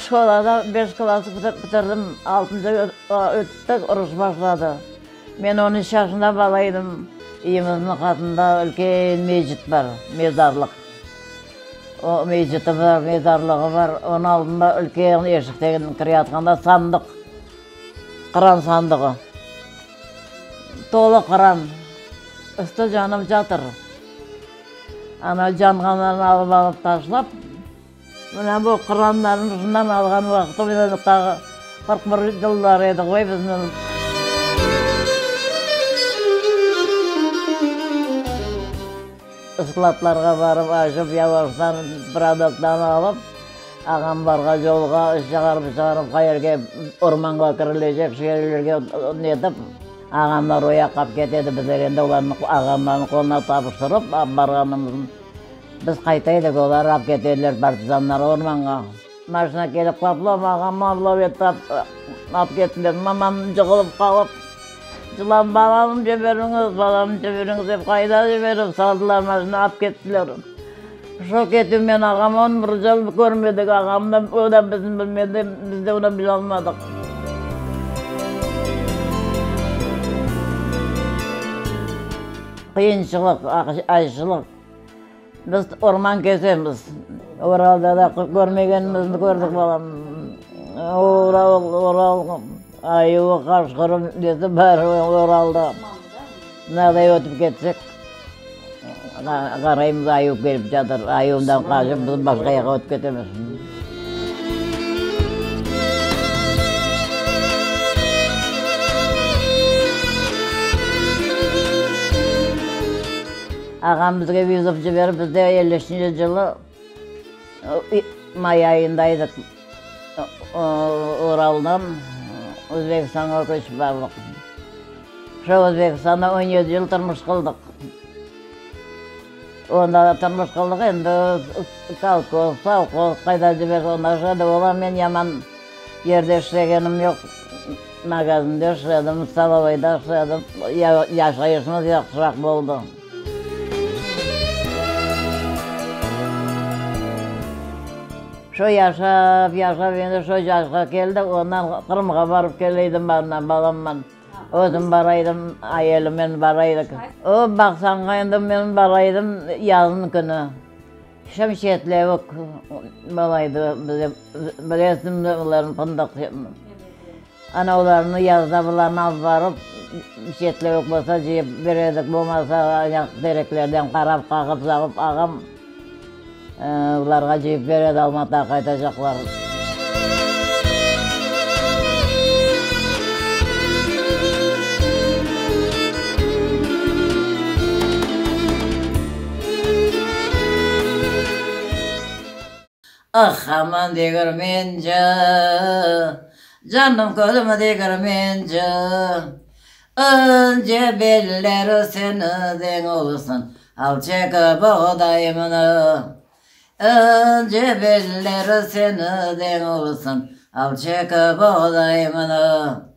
Şkolada beş klassı bitirdim, altıncı öttik, uruş başladı. Men on üç yaşında bala edim. Üyümizniñ qatında ülken mecit bar, mezarlıq. O meciti bar, mezarlığı bar. Onıñ aldında ülken eşikten kireyatqanda sandıq, Quran sandığı. Tolu Quran. Üstü canıp catır. Ana canğanlarını alıp-alıp taşlap, mına bu Quranlarnı şundan alğan vaqtı tağı 41 yıllar edi ğoy bizniñ. Skladlarğa barıp açıp, yavaştan produktlarnı alıp, ağamlarğa yolğa çıqarıp-çıqarıp, qayerge ormanğa kirilecek şu yerlerge netip, ağamlar o yaqqa ap ketedi, bizler endi olarnı ağamlarnıñ qoluna tapıştırıp ap barğanımıznı, biz qayta edik, olar ap kete ediler partizanlar ormanğa. Maşina kelip qaplap, ağamnı avlap etti, ap kettiler. Mamam cığılıp qalıp, Cılap, balamnı ciberiñiz, balamnı ciberiñiz dep, qayda ciberip saldılar maşina, ap kettiler. Şo ketüv men ağam on bir yıl körmedik, ağam da, o da bizni bilmedi, biz de onı bilalmadıq. Qıyınçılıq, açlıq. Biz orman kesemiz. Uralda da körmegenimizni kördik, balam. Ural, Ural ayuvı, qaşqırı, nesi bar Uralda. Mınaday ötip ketsek, qaraymız, ayuv kelip yatır. Ayuvdan qaçıp, biz başqa yerge ötip ketemiz. Ağam bizge vızov ciberip, biz de 53-nci yılı may ayında edik, Uraldan Özbekistanğa köçip bardıq. Şu Özbekistanda on yedi yıl turmuş qıldıq. Onda da turmuş qıldıq, endi kolhoz, sovhoz, qayda ciberse onda işledik. Ola men yaman yerde işlegenim yoq, magazinde işledim, stolovoyda işledim, yaşayışımız yahşıraq boldı. Şo yaşap, yaşap, endi şo yaşqa keldik, ondan Qırımğa barıp keleydim barına balamman. Özüm baraydım, ayelimmen baraydık. O, baqsañ, endi men baraydım yazın künü. Şem şetlevik bolaydı bize, bilesiñmi olarnı fındıq. Ana olarnı yazda bularnı alıp barıp, şetlevik bolsa cıyıp beredik, bolmasa ayaq tereklerden qarap, qağıp, sağıp ağam bularğa cıyıp beredi, Almatağa qaytacaqlar. Ah, aman degirmenci, canım közüm degirmenci, İnce belleri seni olsun, alçaq boğdayımnı. İnce belleri seni olsun, alçaq boğdayımnı.